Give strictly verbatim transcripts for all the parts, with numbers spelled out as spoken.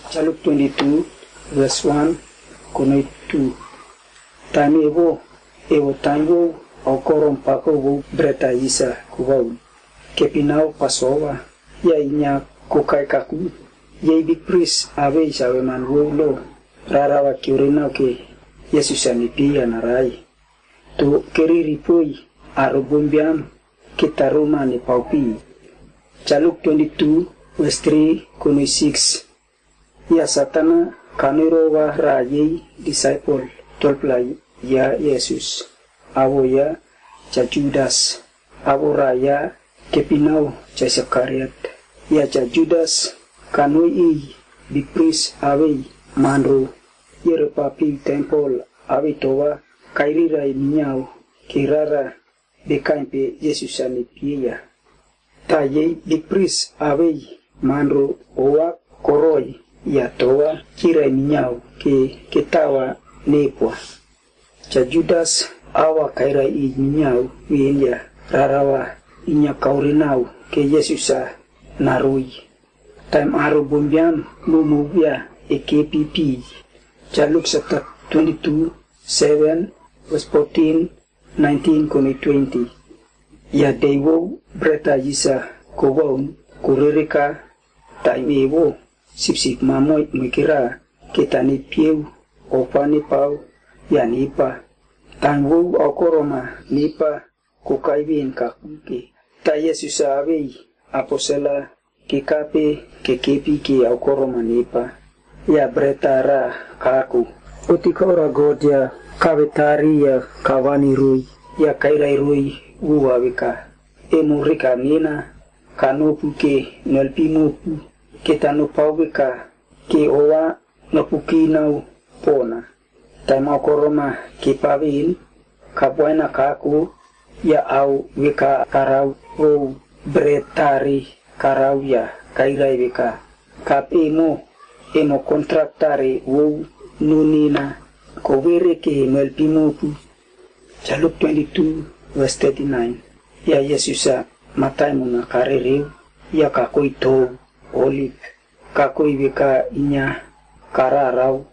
Ca Luk twenty-two, verse one, konoi two. Taem evo, evo taem vou, au korom pakou vou bret a yisa kovaun. Kepinau Pasova, ia inya kokai kaku, ia i bigpris avei saveman vou lo, rarawa kiurinau ke, Yesus a nipia na rai. To keriri poi, aro bombiam, ke taruma ne paupi. Ca Luk twenty-two, verse three, konoi six. Ia Satana kanoi rova ra iei disaipol twelve la ia Yesus. Avo ia ca Judas. Avo ra ia kepinau ca Iskariot. Ia ca Judas kanoi i bigpris avei manro. Ia repapi tempol avei tova kairirai minyau ke rara bekain pe Yesus a nipia ia. Ta iei bigpris avei manro oa koroi ia tova kirai minyau ke ketawa nepua. Ca Judas awa kairai i minyau vin ia rarawa inya kaurinau ke Yesus a narui. Taem aro bombiam mumu ia e kepipi. Ca Luk sapta twenty-two, seven, verse fourteen, nineteen konoi twenty. Ia dei vou bret a yisa kovaun korereka taem evo sipsip mamoi moikira ke ta nipieu opa nipau ia nipa. Taem vou au koroma nipa kokai vin kaku ke. Ta Yesus a avei aposela ke kape ke kepi ke au koroma nipa. Ia bret a ra kaku. Oti kaura God ia kavetari ia kavani rui. Ia kairai rui vua veka. Emo rika nina kanopu ke noelpi mopu. Ke tano pau veka. Ke oa nopukinau pona. Taem au koroma ke pavin. Kabuaina kaku. Ia au veka karau vou bret tari karau ia kairai veka. Kap emo, emo kontrak tari vou nunina kovere ke noelpi mopu. Ca Luk twenty-two, verse thirty-nine. Ia Yesus a mataemuna karereu, ia kakoi tou, olip, kakoi veka inya kararau,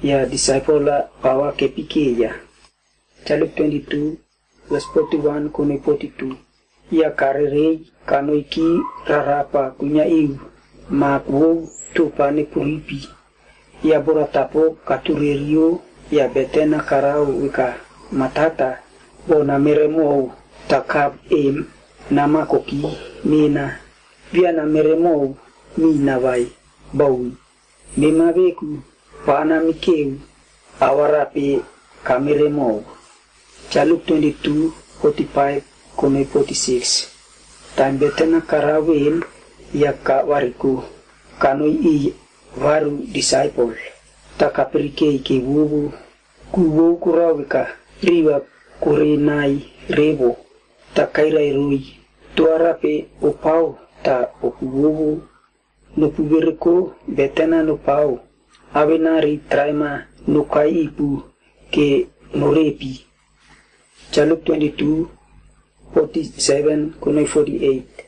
ia disaipol a pawa kepike ia. Ca Luk twenty-two, verse forty-one konoi forty-two. Ia karerei kanoi ki rarapa kunya iu, mak vou tupa ne puripi. Ia bora tapo katurerio, ia betena karau veka matata, vo na meremou ta kap em, na makoki, mina, via na meremou, mi na vai, baui. Mema veku, pana mikeu, awara pe kameremou. Ca Luk twenty-two, forty-five konoi forty-six. Taem betena karau vin, ia kavariko, kanoi i varu disaipol. Ta kapirikei ke vuvu, ku vou kurau veka, riva kurinai revo. Ta kairai rui, tuara pe opau, ta oku vuvu. Nopu vereko betena nopau. Avenari traema nokai ipu ke norepi. Ca Luk twenty-two, forty-seven konoi forty-eight.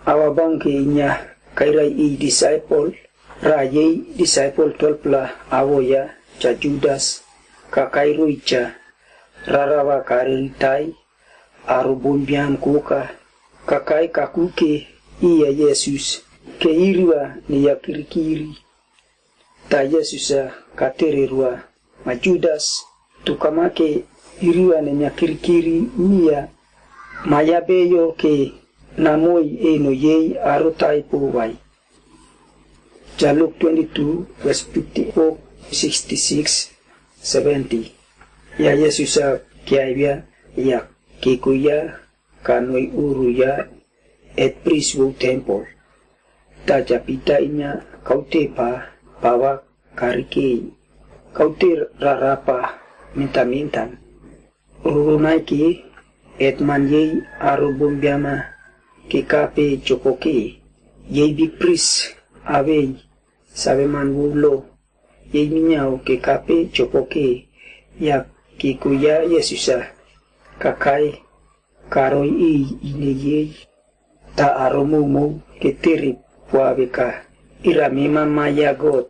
Awa bang ke inya kairai i disaipol, ra iei disaipol twelve la avo ia ca Judas, kakai rui ca rarawa kariritai, aro bombiam kuka, kakai kakuke ia Yesus, ke iriwa ne ia kirikiri. Ta Yesus a katererua, ma Judas, tukamake iriwa ne ia kirikiri mia, ma ia beyo ke namoi eno iei aro taipo vai. Ca Luk twenty-two, verse fifty-four, sixty-six, seventy. Ia Yesus a kiaivia, ia keko ia, kanoi uru ia, et pris vou tempol. Ta ca Pita inya kaute pa, pawa karikei. Kaute rarapa, mintamintan. Rurunai ke, et man iei aro bombiama ke kape copoke. Iei bigpris, avei, saveman vou lo. Iei minyau ke kape copoke, ia keko ia Yesus a, kakai, karoi i ine iei, ta aro moumou ke tiri pua veka. ira mema ma ya God.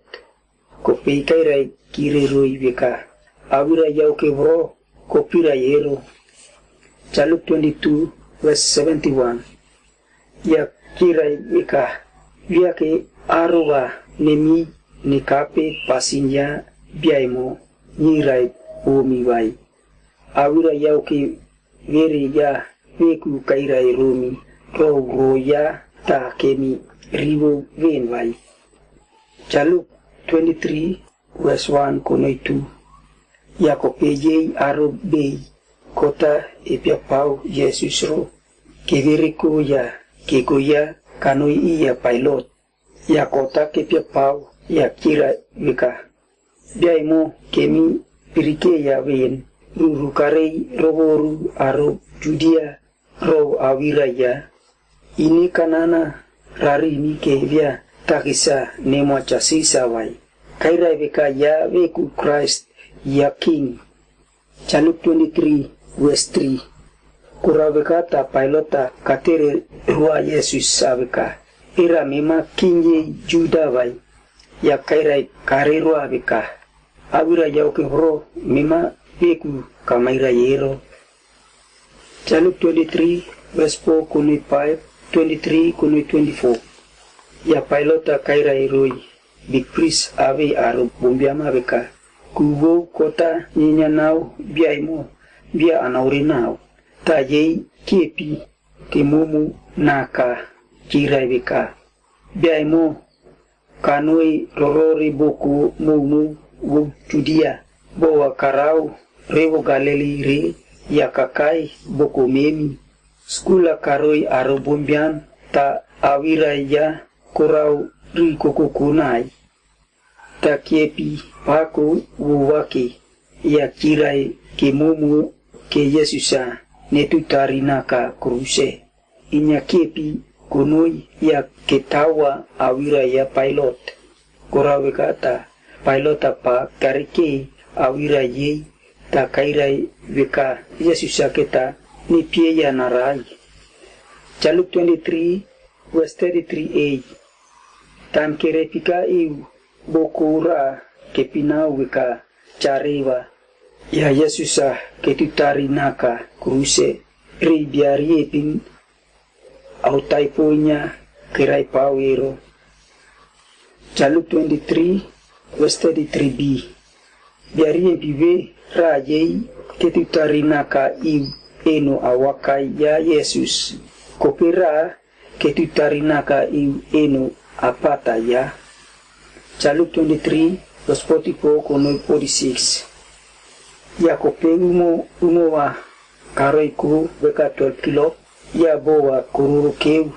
Ko pei kairai kire roi veka, au ira yau ke vro, ko pira yero. Jaluk twenty-two, verse seventy-one. Ya kirai veka, via ke aroga nemi ne kape pasin ya biaimo, nyirai omi vai. Au ira yau ke vere ya veku kairai romi, rou ro ya ta kemi rivo ven vai. Jaluk twenty-three, verse one konoi two. Ya ko pe yei aro bei, kota e pia pau Yesus ro, ke vere ko ya, ke ko ya, kanoi ia Pailot. Ya kota ke pia pau, ya kira veka, biaimo kemi pirike ya ven, ruru karei rovoru aro Judia, rou au ira ya. Ini kanana rari ni ke via takisa nemua jasisa vai. Kairai veka ya veku Christ ya King. Jaluk twenty-three, verse three. Kura veka ta Pailot ta katere rua Yesus a veka, ira mema King yei Juda vai. Ya kairai kare rua veka, au ira yau ke vro mema veku kamaira yero. Jaluk twenty-three, verse four konoi five, twenty-three konoi twenty-four. Ya Pailot ta kairai roi, big priest ave aro bombiama veka, ku vou kota nyenya nau biaimo, bia anaure nau. Ta yei kepi, ke momu naka, kirai veka, biaimo, kanoi rorori boko moumou vou Judia, boa karau revo Galili re, ya kakai boko memi. Skula karoi aro bombian ta au ira ya korau ri kokokunai. Ta kepi pako vou vake, ya kirai ke momu ke Yesusa ne tutari naka kruse. Inya kepi konoi ya ketawa au ira ya Pailot. Kora veka ta Pailot a pa kareke au ira yei ta kairai veka Yesusa keta ni pie ya narai. Jaluk twenty-three, verse thirty-three A. Tan kere pika iu boko ra ke pinau veka jariva. Ya Yesusa ke tutari naka kruse ri biari epin au taipoinya kerai pau ero. Jaluk twenty-three, verse thirty-three B. Biari epi ve ra yei ke tutari naka iu eno awakai ya Yesus. Kope ra ke tutari naka iu eno apata ya. Jaluk twenty-three, verse forty-four konoi forty-six. Ya kope umo, umo wa karoi ku veka twelve kilo, ya boa kororo keu,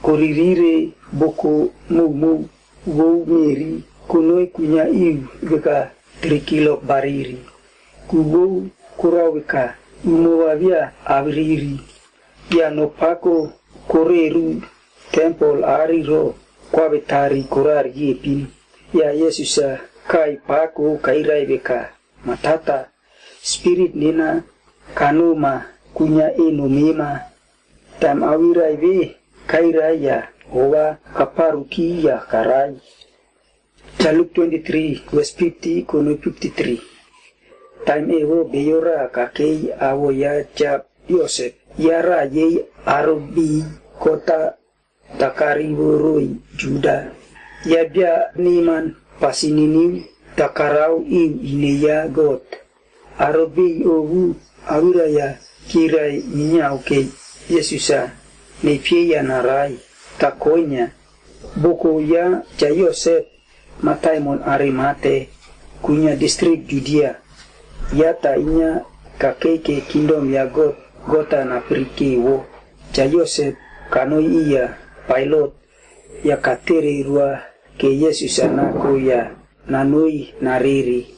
koririre boko moumou, vou meri, konoi kunya iu veka three kilo bariri. Ku vou korau veka, umo wa via aviriri. Ya no pako koreru temple ari ro, kwa vetari korari yepin. Ya Yesusa kai pako kairai veka, matata, spirit nena kanoma kunya eno mema. Tam awirai ve kairai ya ova kaparuki ya karai. Jaluk twenty-three, verse fifty konoi fifty-three. Time evo beyora kakei awo ya jab Yosef. Yara yei arobi kota takari voroi Juda. Ya bia niman pasininiu takarau iu ine ya God. Arobi ovu awira ya kirai minyau ke Yesusa ne pie ya narai takonya. Boko ya ja Yosef Mataimon Arimate, kunya distrik Judia. Yata inya kakeke kingdom ya God, gota na priki wo. Ja Yosef kanoi iya Pailot, ya katere rua ke Yesusa nako ya nanoi nariri.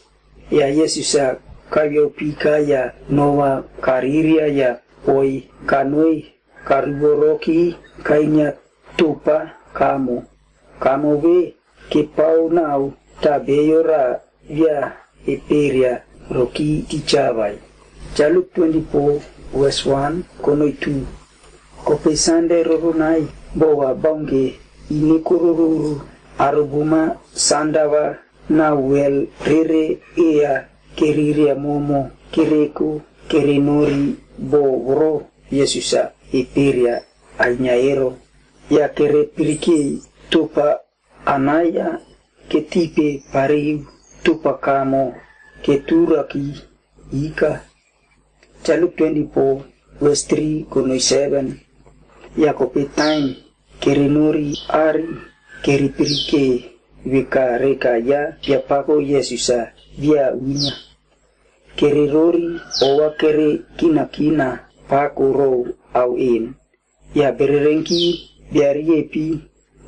Ya Yesusa kawio pika ya nowa kariria ya oi kanoi karuboroki kainya tupa kamo. Kamo ve ke pau nau ta beyora via eperia roki tichavai. Jaluk twenty-four, verse one konoi two. Kope Sande rorunai bowa baunge ine kororuru Arubuma sandava na wel rere ea keriria momo kereko kerenori bo woro Yesusa eperia ainyaero. Ya kere pirikei tupa anaia ketipe pariu tupa kamo keturaki ika. Jaluk twenty-four, verse three konoi seven. Yakope time kerenori ari keri pirikei veka reka ya biapako Yesusa via unya. Kererori owa kere kinakina pako rou au en. Ya bererengki biariepi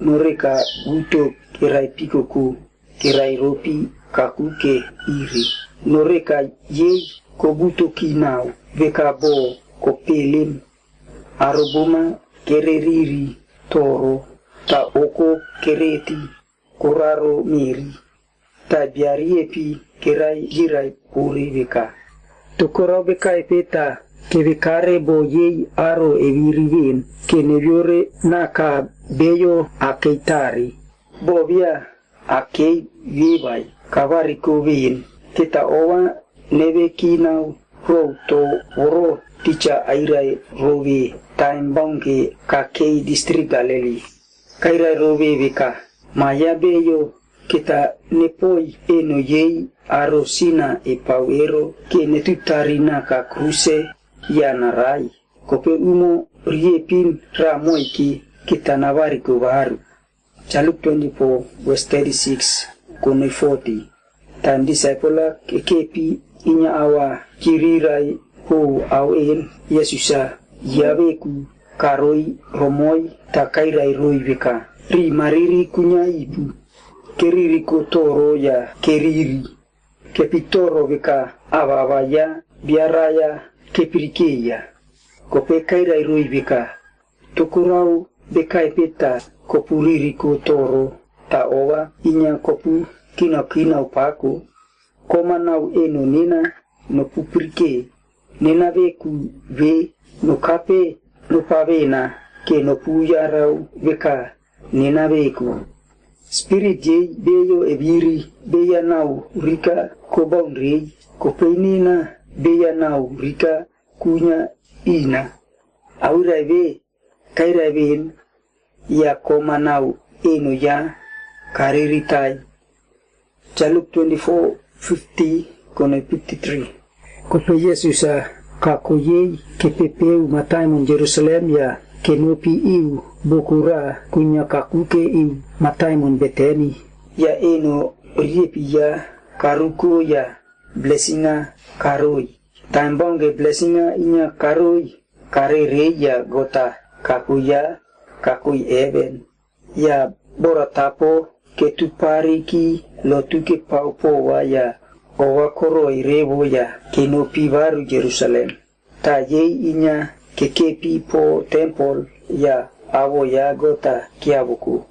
noreka guto kerai pikoku kerai ropi kakuke iri. Noreka yei kobuto kinau veka bo kopelim. Arubuma kereriri toro ta oko kereti koraro meri. Ta biariepi kerai girai puri veka. Tokorau veka epeta kevekare bo yei aro eviriven ke neviore na ka beyo akeitari. Bovia akei vevai kavariko ven keta owa neve kinau rou to woro ticha airai rove time bound ke kakei district Galilee. Kairai rove veka maya beyo keta nepoi eno yei aro sina e pau ero ke netutarina ka kruse ya narai. Kope umo riepin ramoiki keta navariko varu. Jaluk twenty-four, verse thirty-six konoi forty. Time disciple kekepi inya awa kirirai ho au en Yesusa yaveku karoi romoi ta kairai roi veka. Ri mariri kunya ipu. Keriri kotoro ya keriri. Kepitoro veka avava ya biaraya kepirikeia. Kope kairai roi veka. Tokorau veka epeta kopu ririko toro ta owa inya kopu kinakina upako. Koma nau eno nena no pupirike. Nena veku ve no kape no pavena ke no puyarau veka nena veku. Spirit yei beyo eviri beya nau rika ko boundary ko peinina beya nau rika kunya ina. Awirai ve kairai ven ya koma nau eno ya kariritai. Jaluk twenty-four fifty konoi fifty-three. Kope Yesusa kako yei kepepeu mataimon Jerusalem ya kenopi iu bokura kunya kakuke iu mataimon Betani. Ya eno riepi ya karuko ya blessinga karoi. Time bound ke blessinga inya karoi karere ya gota kakuya kakui even. Ya bora tapo ke tupariki lotu ke paupowa ya owa koroi revo ya kenopi varu Jerusalem. Ta yei inya kekepi po temple ya avo ya gota kiavuku.